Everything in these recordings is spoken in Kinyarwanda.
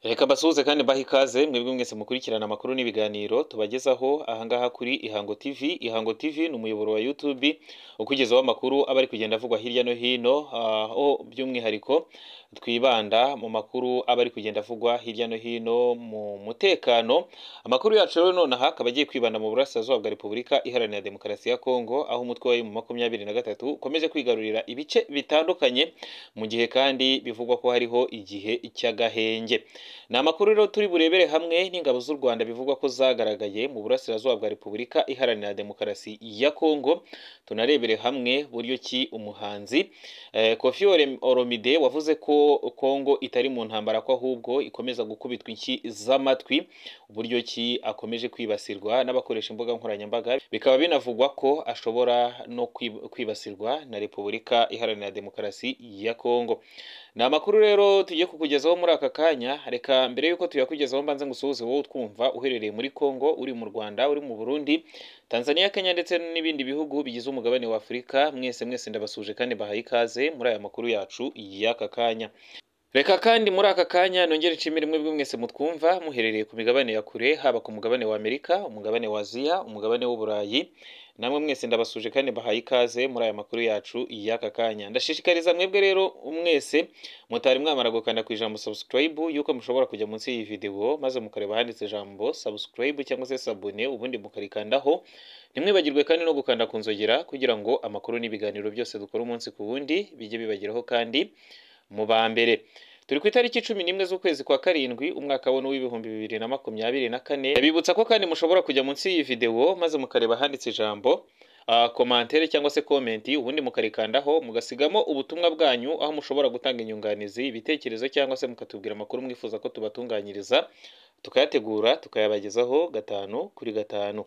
Reka mbasuhuze kandi mbahe ikaze mwebwe mwese mukurikirana amakuru n'ibiganiro tubagezaho ahangaha kuri Ihango TV. Ihango TV ni umuyoboro wa YouTube ukugezaho amakuru aba ari kugenda avugwa hirya no hino, aho by'umwihariko twibanda mu makuru aba ari kugenda avugwa hirya no hino mu mutekano. Amakuru yacu rero nonaha akaba agiye kwibanda mu burasirazuba bwa Repubulika Iharanira Demokarasi ya Kongo, aho umutwe wa M23 ukomeje kwigarurira ibice bitandukanye, mu gihe kandi bivugwa ko hariho igihe cy'agahenge. Ni amakuru rero turi burebere hamwe n'ingabo z'u Rwanda bivugwa ko zagaragaye mu burasirazuba bwa Repubulika Iharanira Demokarasi ya Kongo. Tunarebere hamwe buryo ki umuhanzi Koffi Olomide wavuze ko Kongo itari mu ntambara, ko ahubwo ikomeza gukubitwa inshyi z'amatwi, uburyo ki akomeje kwibasirwa n'abakoresha imbuga nkoranyambaga, bikaba binavugwa ko ashobora no kwibasirwa na Repubulika Iharanira Demokarasi ya Kongo. Ni amakuru rero tugiye kukugezaho muri aka kanya. Reka mbere yuko tuyakugezaho mbanze ngusuhuze wowe utwumva uherereye muri Kongo, uri mu Rwanda, uri mu Burundi, Tanzania, Kenya ndetse n'ibindi bihugu bigize umugabane wa Afurika. Mwese mwese ndabasuje kandi bahaye ikaze muri aya makuru yacu y'aka kanya. Reka kandi muri aka kanya nongere nshimire mwebwe mwese mutwumva muherereye ku migabane ya kure, haba ku mugabane wa Amerika, umugabane wa Aziya, umugabane w'Uburayi. Namwe mwese ndabasuje kandi bahaye ikaze muri aya makuru yacu y'aka kanya. Ndashishikariza mwebwe rero mwese mutari mwamara gukanda ku ijambo subscribe yuko mushobora kujya munsi y'iyi video maze mukareba handitse ijambo subscribe cyangwa se sabone, ubundi mukarikandaho. Ntimwibagirwe kandi no gukanda ku nzogera kugira ngo amakuru n'ibiganiro byose dukora umunsi ku wundi bijye bibageraho kandi mu ba mbere. Turi ku itariki 11 z'ukwezi kwa karindwi umwaka w'2024. Bibutsa ko kandi mushobora kujya munsi y'iyi video maze mukareba handitse ijambo commentaire cyangwa se comment, ubundi mukarikandaho mugasigamo ubutumwa bwanyu, aho mushobora gutanga inyunganizi, ibitekerezo cyangwa se mukatubwira amakuru mwifuza ko tubatunganyiriza, tukayategura tukayabagezaho 5 kuri 5.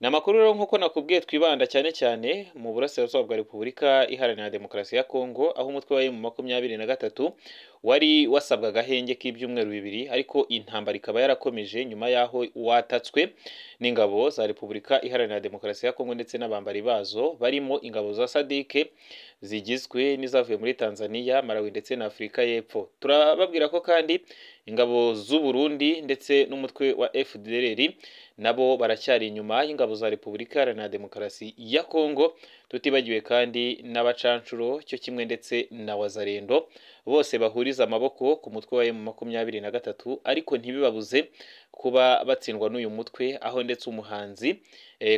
Ni amakuru rero nk'uko nakubwiye twibanda cyane cyane mu burasirazuba bwa Repubulika Iharanira Demokarasi ya Kongo, aho umutwe wa M23 wari wasabwa agahenge k'ibyumweru 2, ariko intambara ikaba yarakomeje nyuma y'aho watatswe n'ingabo za Repubulika Iharanira Demokarasi ya Kongo ndetse n'abambari bazo barimo ingabo za SADC zigizwe n'izavuye muri Tanzania, Malawi ndetse na Afurika y'Epfo. Turababwira ko kandi ingabo z'u Burundi ndetse n'umutwe wa FDLR nabo baracyari inyuma y'ingabo za Repubulika Iharanira Demokarasi ya Kongo, tutibagiwe kandi n'abacancuro cyo kimwe ndetse na Wazarendo, bose bahuriza amaboko ku mutwe wa M23, ariko ntibibabuze kuba batsindwa n'uyu mutwe, aho ndetse umuhanzi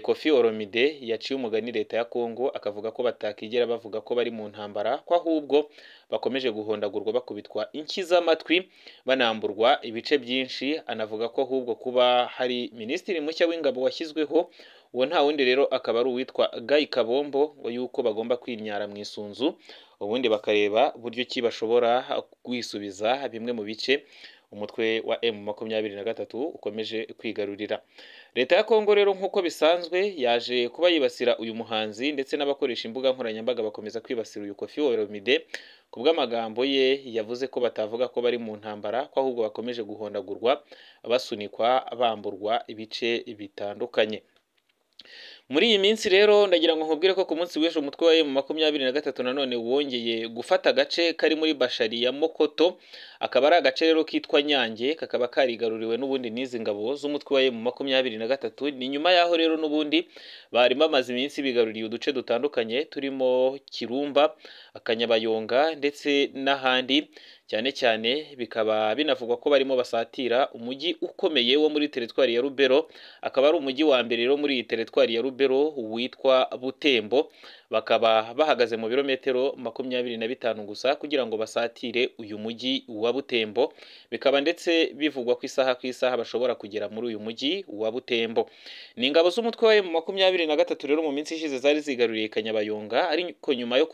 Koffi Olomide yaciye umugani leta ya Kongo akavuga ko batakigera bavuga ko bari mu ntambara, ko ahubwo bakomeje guhondagurwa bakubitwa inshyi z'amatwi banamburwa ibice byinshi. Anavuga ko ahubwo kuba hari minisitiri mushya w'ingabo washyizweho, uwo nta wundi rero akaba ari uwitwa Guy Kabombo, ngo yuko bagomba kwimyara mu isunzu ubundi bakareba buryo ki bashobora kwisubiza bimwe mu bice umutwe wa M23 ukomeje kwigarurira. Leta ya Kongo rero nk'uko bisanzwe yaje kuba yibasira uyu muhanzi ndetse n'abakoresha imbuga nkoranyambaga bakomeza kwibasira uyu Koffi Olomide ku bw'amagambo ye yavuze ko batavuga ko bari mu ntambara, ko ahubwo bakomeje guhondagurwa basunikwa bamburwa ibice bitandukanye. Muri iyi minsi rero ndagira ngo nkubwire ko ku munsi w'ejo umutwe wa M23 nanone wongeye gufata agace kari muri Bashari ya Mokoto, akaba ari agace rero kitwa Nyange, kakaba karigaruriwe n'ubundi n'izi ngabo z'umutwe wa M23. Ni nyuma yaho rero n'ubundi bari bamaze iminsi bigaruriye uduce dutandukanye turimo Kirumba, Akanyabayonga ndetse n'ahandi, cyane cyane bikaba binavugwa ko barimo basatira umujyi ukomeye wo muri teritwari ya Rubero, akaba ari umujyi wa mbere rero muri iyi teritwari ya Rubero witwa Butembo. Bakaba bahagaze mu birometero 25 gusa kugira ngo basatire uyu mujyi wa Butembo, bikaba ndetse bivugwa ku isaha ku isaha bashobora kugera muri uyu mujyi wa Butembo. Ni ingabo z'umutwe wa M23 rero mu minsi ishize zari zigaruriye Kanyabayonga, ariko nyuma yo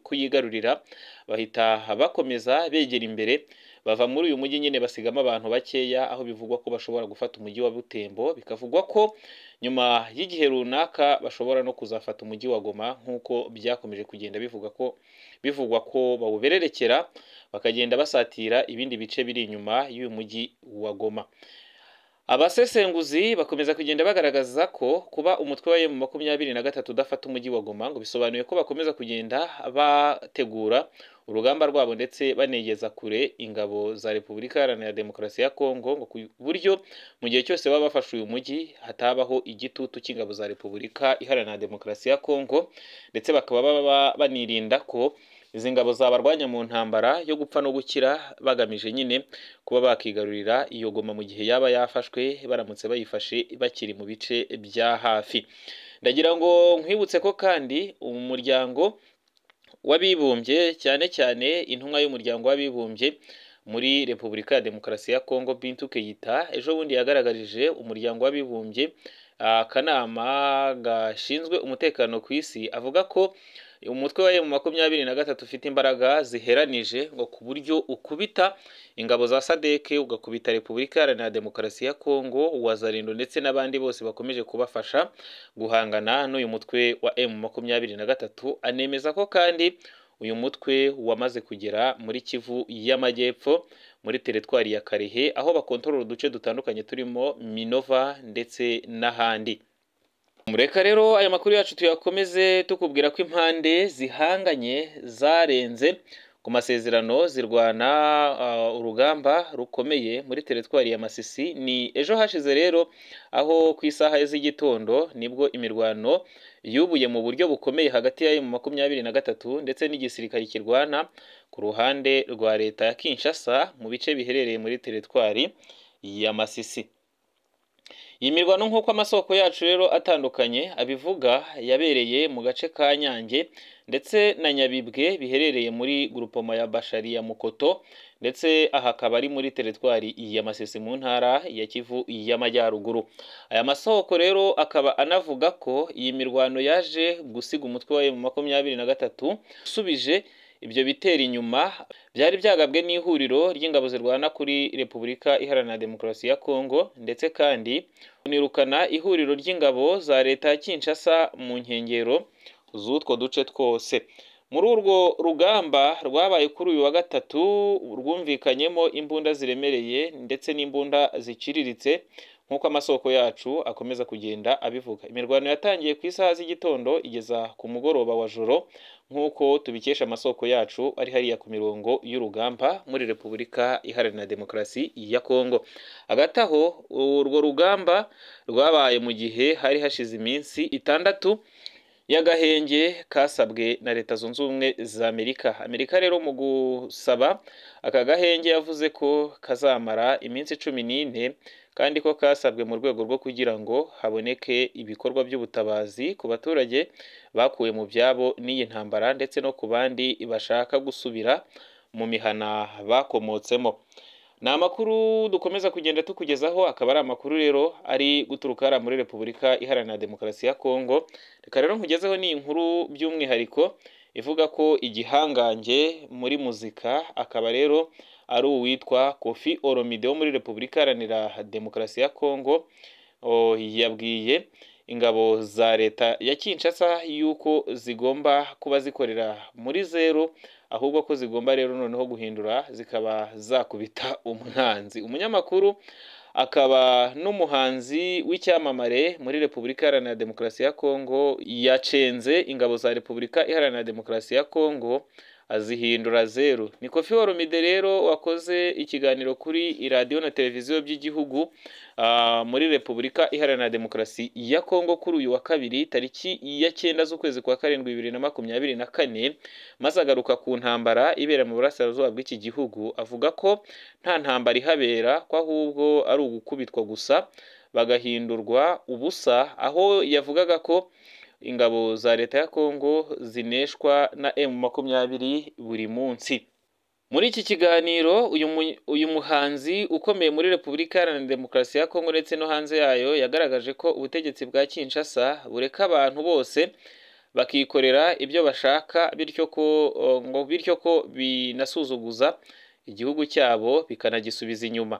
kuyigarurira bahita bakomeza begera imbere bava muri uyu mujyi nyine basigamo abantu bakeya, aho bivugwa ko bashobora gufata umujyi wa Butembo. Bikavugwa ko nyuma y'igihe runaka bashobora no kuzafata umujyi wa Goma, nk'uko byakomeje kugenda bivugwa ko bawubererekera bakagenda basatira ibindi bice biri inyuma y'uyu mujyi wa Goma. Abasesenguzi bakomeza kugenda bagaragaza ko kuba umutwe wa M23 udafata umujyi wa Goma ngo bisobanuye ko bakomeza kugenda bategura urugamba rwabo ndetse banegeza kure ingabo za Repubulika Iharanira Demokarasi ya Kongo, ngo ku buryo mu gihe cyose baba bafashe uyu mujyi hatabaho igitutu cy'ingabo za Repubulika Iharanira Demokarasi ya Kongo, ndetse bakaba baba banirinda ko izi ngabo zabarwanya mu ntambara yo gupfa no gukira, bagamije nyine kuba bakigarurira iyo Goma mu gihe yaba yafashwe, baramutse bayifashe bakiri mu bice bya hafi. Ndagira ngo nkwibutse ko kandi umuryango w'abibumbye, cyane cyane intumwa y'umuryango w'abibumbye muri Repubulika ya Demokarasi ya Kongo, Bintou Keita, ejo bundi yagaragarije umuryango w'abibumbye akanama gashinzwe umutekano ku isi, avuga ko umutwe wa M23 ufite imbaraga ziheranije, ngo ku buryo ukubita ingabo za SADC, ugakubita Repubulika Iharanira Demokarasi ya Kongo, Wazalendo ndetse n'abandi bose bakomeje kubafasha guhangana n'uyu mutwe wa M23. Anemeza ko kandi uyu mutwe wamaze kugera muri Kivu y'Amajyepfo, muri teritwari ya Karehe, aho bakontorora uduce dutandukanye turimo Minova ndetse n'ahandi. Mureka rero aya makuru yacu tuyakomeze tukubwira ko impande zihanganye zarenze ku masezerano zirwana urugamba rukomeye muri teritwari ya Masisi. Ni ejo hashize rero, aho ku isaha z'igitondo nibwo imirwano yubuye mu buryo bukomeye hagati ya M23 ndetse n'igisirikare kirwana ku ruhande rwa leta ya Kinshasa mu bice biherereye muri teritwari ya Masisi. Iyi mirwano, nk'uko amasoko yacu rero atandukanye abivuga, yabereye mu gace ka Nyange ndetse na Nyabibwe biherereye muri grupoma ya Bashari ya Mukoto, ndetse aha akaba ari muri teritwari ya Masisi mu ntara ya Kivu y'Amajyaruguru. Aya masoko rero akaba anavuga ko iyi mirwano yaje gusiga umutwe wa M23 usubije ibyo bitera inyuma byari byagabwe n'ihuriro ry'ingabo zirwana kuri Repubulika Iharanira Demokarasi ya Kongo, ndetse kandi unirukana ihuriro ry'ingabo za leta ya Kinshasa mu nkengero z'utwo duce twose. Muri urwo rugamba rwabaye kuri uyu wa gatatu rwumvikanyemo imbunda ziremereye ndetse n'imbunda ziciriritse, nk'uko amasoko yacu akomeza kugenda abivuga. Imirwano yatangiye ku isaha z'igitondo igeza ku mugoroba wa joro, nk'uko tubikesha amasoko yacu ari hariya ku mirongo y'urugamba muri Repubulika Iharanira Demokarasi ya Kongo. Hagati aho urwo rugamba rwabaye mu gihe hari hashize iminsi 6 y'agahenge kasabwe na Leta Zunze Ubumwe za Amerika. Amerika rero mu gusaba aka gahenge yavuze ko kazamara iminsi 14, kandi ko kasabwe mu rwego rwo kugira ngo haboneke ibikorwa by'ubutabazi ku baturage bakuwe mu byabo n'iyi ntambara, ndetse no ku bandi bashaka gusubira mu mihana bakomotsemo. Ni amakuru dukomeza kugenda tukugezaho, akaba ari amakuru rero ari guturuka hariya muri Repubulika Iharanira Demokarasi ya Kongo. Reka rero nkugezeho ni inkuru by'umwihariko ivuga ko igihangange muri muzika akaba rero ari uwitwa Koffi Olomide wo muri Repubulika Iharanira Demokarasi ya Kongo, yabwiye ingabo za leta ya Kinshasa yuko zigomba kuba zikorera muri zero, ahubwo ko zigomba rero noneho guhindura zikaba zakubita umwanzi. Umunyamakuru akaba n'umuhanzi w'icyamamare muri Repubulika Iharanira Demokarasi ya Kongo yacenze ingabo za Repubulika Iharanira Demokarasi ya Kongo azihindura zero. Ni Koffi Olomide rero wakoze ikiganiro kuri radiyo na televiziyo by'igihugu muri Repubulika Iharanira Demokarasi ya Kongo kuri uyu wa kabiri tariki ya 9 z'ukwezi kwa 7 2024, maze agaruka ku ntambara ibera mu burasirazuba bw'iki gihugu, avuga ko nta ntambara ihabera, ko ahubwo ari ugukubitwa gusa bagahindurwa ubusa, aho yavugaga ko ingabo za leta ya Kongo zineshwa na M23 buri munsi. Muri iki kiganiro uyu muhanzi ukomeye muri Repubulika Iharanira Demokarasi ya Kongo ndetse no hanze yayo yagaragaje ko ubutegetsi bwa Kinshasa bureka abantu bose bakikorera ibyo bashaka, bityo ko binasuzuguza igihugu cyabo bikanagisubiza inyuma.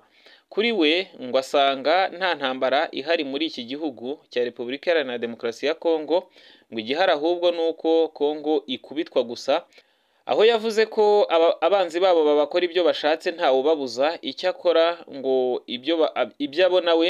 Kuri we ngo asanga nta ntambara ihari muri iki gihugu cya Repubulika Iharanira Demokarasi ya Kongo, ngo igihari ahubwo nuko Kongo ikubitwa gusa Aho yavuze ko abanzi babo babakora ibyo bashatse ntawe ubabuza, icyakora ngo ibyo abona we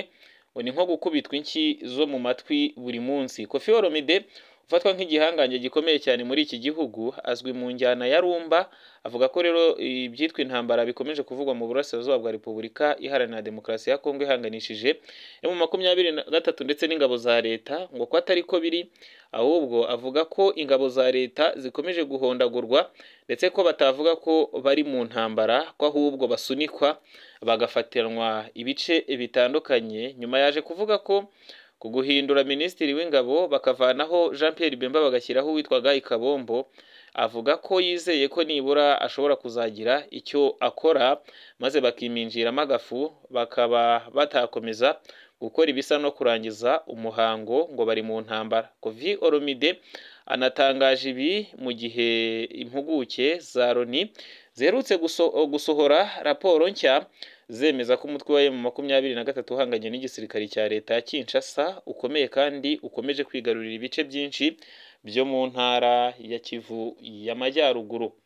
ngo ni nko gukubitwa inshyi zo mu matwi buri munsi. Koffi Olomide ufatwa nk'igihangange gikomeye cyane muri iki gihugu, azwi mu njyana ya rumba, avuga ko rero ibyitwa intambara bikomeje kuvugwa mu burasirazuba bwa Repubulika Iharanira Demokarasi ya Kongo ihanganishije M23 ndetse n'ingabo za leta, ngo ko atari ko biri, ahubwo avuga ko ingabo za leta zikomeje guhondagurwa ndetse ko batavuga ko bari mu ntambara, ko ahubwo basunikwa bagafatiranwa ibice bitandukanye. Nyuma yaje kuvuga ko ku guhindura minisitiri w'ingabo bakavanaho Jean Pierre Bemba bagashyiraho uwitwa Guy Kabombo, avuga ko yizeye ko nibura ashobora kuzagira icyo akora maze bakiminjiramo agafu, bakaba batakomeza gukora ibisa no kurangiza umuhango ngo bari mu ntambara. Koffi Olomide anatangaje ibi mu gihe impuguke za Loni ziherutse gusohora raporo nshya zemeza ko umutwe wa M23 uhanganye n'igisirikare cya leta ya Kinshasa ukomeye kandi ukomeje kwigarurira ibice byinshi byo mu ntara ya Kivu y'Amajyaruguru.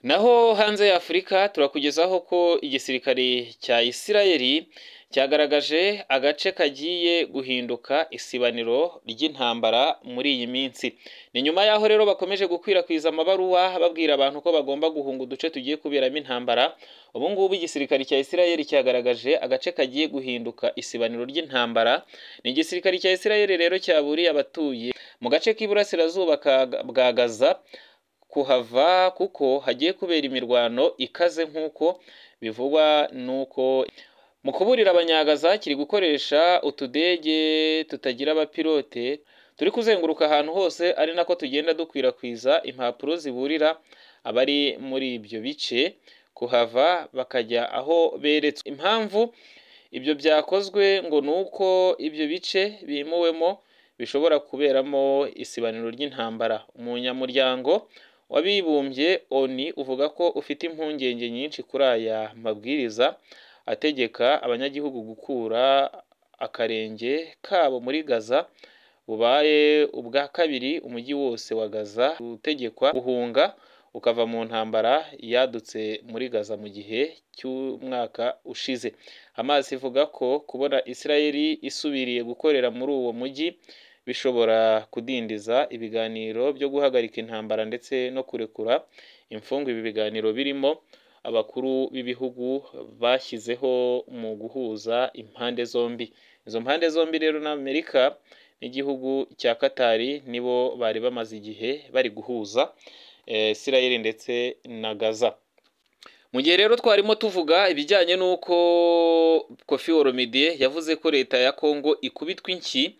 Naho hanze ya Afurika turakugezaho ko igisirikare cya Isirayeli cyagaragaje agace kagiye guhinduka isibaniro ry'intambara muri iyi minsi. Ni nyuma yaho rero bakomeje gukwirakwiza amabaruwa babwira abantu ko bagomba guhunga uduce tugiye kuberamo intambara. Ubu ngubu igisirikare cya Isirayeli cyagaragaje agace kagiye guhinduka isibaniro ry'intambara. Ni igisirikare cya Isirayeli rero cyaburiye abatuye mu gace k'iburasirazuba bwa Gaza kuhava kuko hagiye kubera imirwano ikaze nk'uko bivugwa nuko mu kuburira abanyagaza kiri gukoresha utudege tutagira abapilote turi kuzenguruka ahantu hose, ari nako tugenda dukwirakwiza impapuro ziburira abari muri ibyo bice kuhava bakajya aho beretswe. Impamvu ibyo byakozwe ngo nuko ibyo bice bimuwemo bishobora kuberamo isibaniro ry'intambara. Umunyamuryango w'abibumbye ONU uvuga ko ufite impungenge nyinshi kuri aya mabwiriza ategeka abanyagihugu gukura akarenge kabo muri Gaza, bubaye ubwa kabiri umujyi wose wa Gaza utegekwa guhunga ukava mu ntambara yadutse muri Gaza mu gihe cy'umwaka ushize. Hamas ivuga ko kubona Isirayeli isubiriye gukorera muri uwo mujyi bishobora kudindiza ibiganiro byo guhagarika intambara ndetse no kurekura imfungwa. Ibi biganiro birimo abakuru b'ibihugu bashyizeho mu guhuza impande zombi. Izo mpande zombi rero na Amerika n'igihugu cya Katari nibo bari bamaze igihe bari guhuza Isirayeli ndetse na Gaza. Mu gihe rero twarimo tuvuga ibijyanye n'uko Koffi Olomide yavuze ko leta ya Kongo ikubitwa inshyi,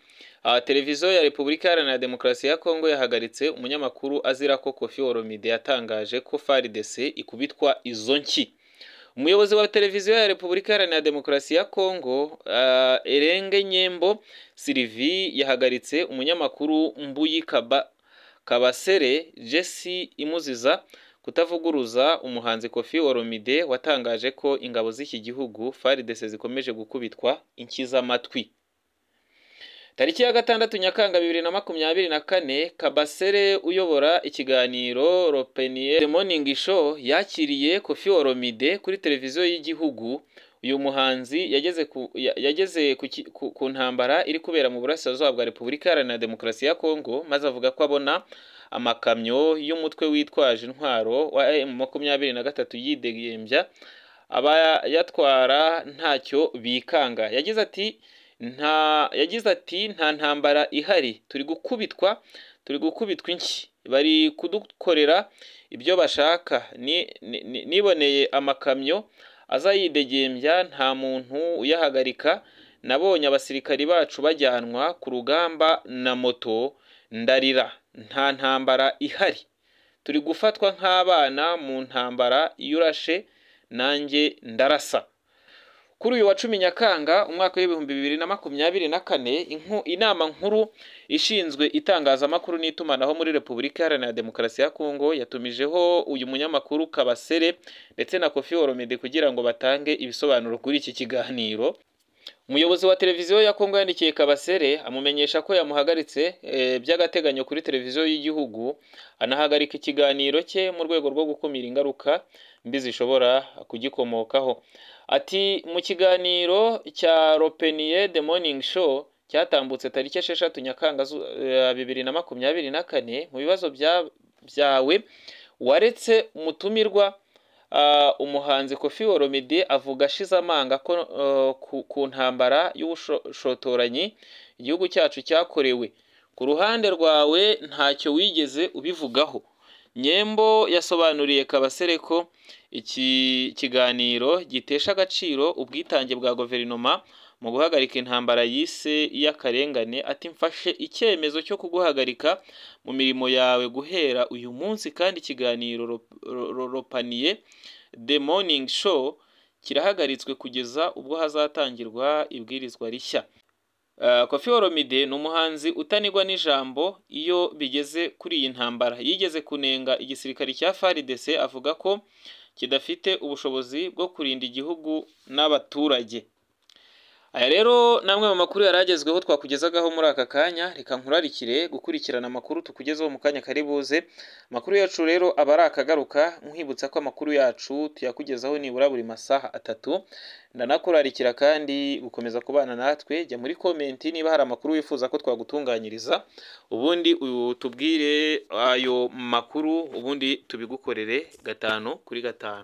televiziyo ya Repubulika Iharanira Demokarasi ya Kongo yahagaritse umunyamakuru azira ko Koffi Olomide yatangaje ko FARDC ikubitwa izo nshyi. Umuyobozi wa televiziyo ya Repubulika Iharanira Demokarasi ya Kongo Erenge Nyembo Sylvie yahagaritse umunyamakuru Mbuyi Kabasere Jesse imuziza kutavuguruza umuhanzi Koffi Olomide watangaje ko ingabo z'iki gihugu FARDC zikomeje gukubitwa inshyi z'amatwi. Tariki ya 6 Nyakanga 2024, Kabasere uyobora ikiganiro Ropenier The Morning Show yakiriye Koffi Olomide kuri televiziyo y'igihugu. Uyu muhanzi yageze ku ntambara iri kubera mu burasirazuba bwa Repubulika Iharanira Demokarasi ya Kongo, maze avuga ko abona amakamyo y'umutwe witwaje intwaro wa M23 yidegembya abayatwara ntacyo bikanga. Yagize ati nta ntambara ihari, turi gukubitwa inshyi, bari kudukorera ibyo bashaka. Niboneye amakamyo azayidegembya nta muntu uyahagarika, nabonye abasirikari bacu bajyanwa ku rugamba na moto, ndarira, nta ntambara ihari, turi gufatwa nk'abana mu ntambara, iyo urashe nanjye ndarasa. Kuri uyu wa 10 Nyakanga umwaka w'ibihumbi 2024, inama nkuru ishinzwe itangazamakuru n'itumanaho muri Repubulika Iharanira Demokarasi ya Kongo yatumijeho uyu munyamakuru Kabasere ndetse na Koffi Olomide kugira ngo batange ibisobanuro kuri iki kiganiro. Umuyobozi wa televiziyo ya Kongo yandikiye Kabasele amumenyesha ko yamuhagaritse by'agateganyo kuri televiziyo y'igihugu, anahagarika ikiganiro cye mu rwego rwo gukumira ingaruka mbi zishobora kugikomokaho. Ati mu kiganiro cya Ropenier The Morning Show cyatambutse tariki 6 Nyakanga 2024, mu bibazo byawe waretse umutumirwa umuhanzi Koffi Olomide avuga ashize amanga ko ku ntambara y'ubushotoranyi igihugu cyacu cyakorewe. Ku ruhande rwawe ntacyo wigeze ubivugaho. Nyembo yasobanuriye Kabasele ko iki kiganiro gitesha agaciro ubwitange bwa guverinoma mu guhagarika intambara yise iy'akarengane. Ati mfashe icyemezo cyo kuguhagarika mu mirimo yawe guhera uyu munsi, kandi ikiganiro Ropaniye The Morning Show kirahagaritswe kugeza ubwo hazatangirwa ibwirizwa rishya. Koffi Olomide ni umuhanzi utanigwa n'ijambo iyo bigeze kuri iyi ntambara. Yigeze kunenga igisirikare cya FARDC avuga ko kidafite ubushobozi bwo kurinda igihugu n'abaturage. Aya rero namwe mu makuru yaragezweho twakugezagaho muri aka kanya. Reka nkurarikire gukurikirana amakuru tukugezeho mu kanya kari buze. Amakuru yacu rero aba ari akagaruka, nkwibutsa ko amakuru yacu tuyakugezaho nibura buri masaha 3. Ndanakurarikira kandi gukomeza kubana natwe, jya muri komenti niba hari amakuru wifuza ko twagutunganyiriza, ubundi utubwire ayo makuru, ubundi tubigukorere 5 kuri 5.